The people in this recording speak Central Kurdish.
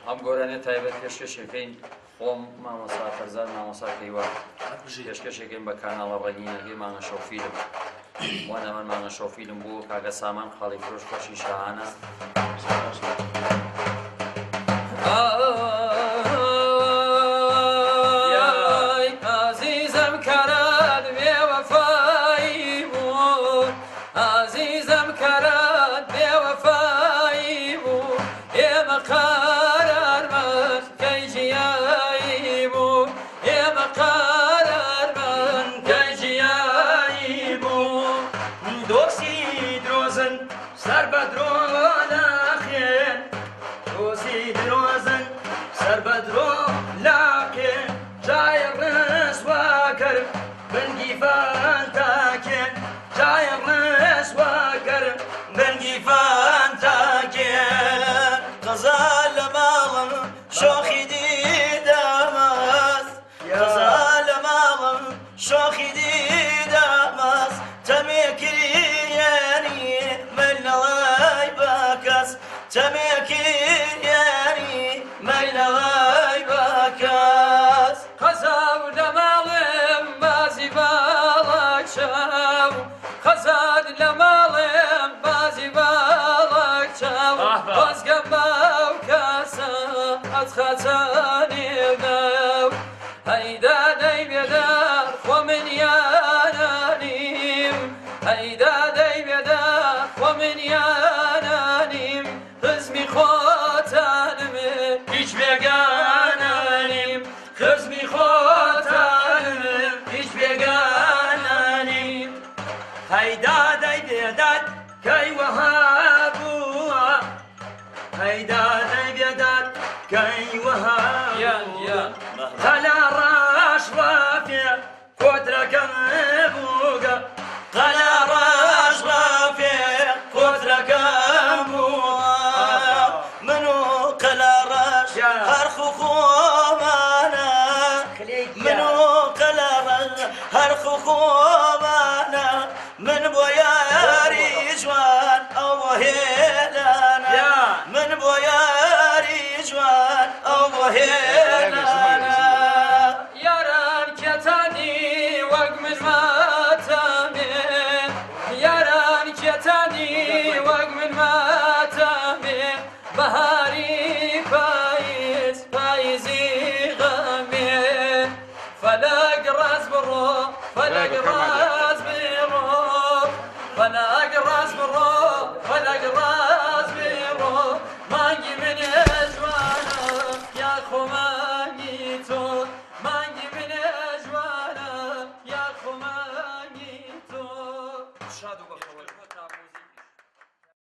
ئەم گۆرانیە تایبەت پێشکەشەکەین خۆم مامۆستا فەرزاد مامۆستا کەیوا پێشکەشەکەین بە کاناڵە ڕەنگینەکەی مانگە شەو فیلم وانەمەن مانگە شەو فیلم بوو کاکە سامان خاڵی فرۆش خۆشی شاهانە. ئازیزم کارات بێوەفایی بوو، ئازیزم کارات بێوەفایی بوو، ئێمە قەرارمان کەی جیایی بوو، ئێمە قەرارمان کەی جیایی بوو. دۆستی درۆزن سەر بە درۆ لاقێن، دۆستی درۆزن سەر بە درۆ لاقێن، جای ڕسوا کەرم بنگی فانتاکێن، جای ڕسوا کەرم بنگی فانتاکێن. قەزا لە ماڵم شۆخی دیداماس، قەزا لە ماڵم شۆخی دیداماس، تەمێکریانی من لەوای باکەس، تەمێکریانی من لەوای باکەس. قەزا لە ماڵم بازی باڵاک چاو، قەزاد لە ماڵم بازی باڵاک چاو، بازگەم باو کاسە ئەتخاچانێناو، هەیدا دەی بێدار خۆ من یانانیم، هەیدا دەی بێدار خۆ من یانانیم، خزمی خۆتانم هیچ بێگانانیم، خزمی خۆتانم هیچ بێگانانیم. هەیدا دەی بێداد کەی وەها بووە، هەیدا دەی بێداد کەی وەها بووە، قەلا ڕاش ڕافێ کۆترەکەم بووگە، قەلا ڕاش ڕافێ کۆترەکەم بووە، من و قەلا ڕەش هەر خۆ خۆمانە، من و قەلا ڕەش هەر خۆ خۆمانە، من بۆ یاری جوان ئەو بۆ هێلانە، من بۆ یاری جوان ئەو بۆ هێلانە. یاران کێتانی وەک من ماتەمێ، یاران کێتانی وەک من ماتەمێ، بەهاری پاییز پاییزی غەمێ، فەلەک ڕاست بڕۆ فەلەک ڕاست بڕۆ، فەلەک ڕاست بڕۆ فەلەک ڕاست بڕۆ، مانگی من جوانە یاخۆ مانگی تۆ، مانگی من جوانە یاخۆ مانگی تۆ. شاد و بەخەوەر.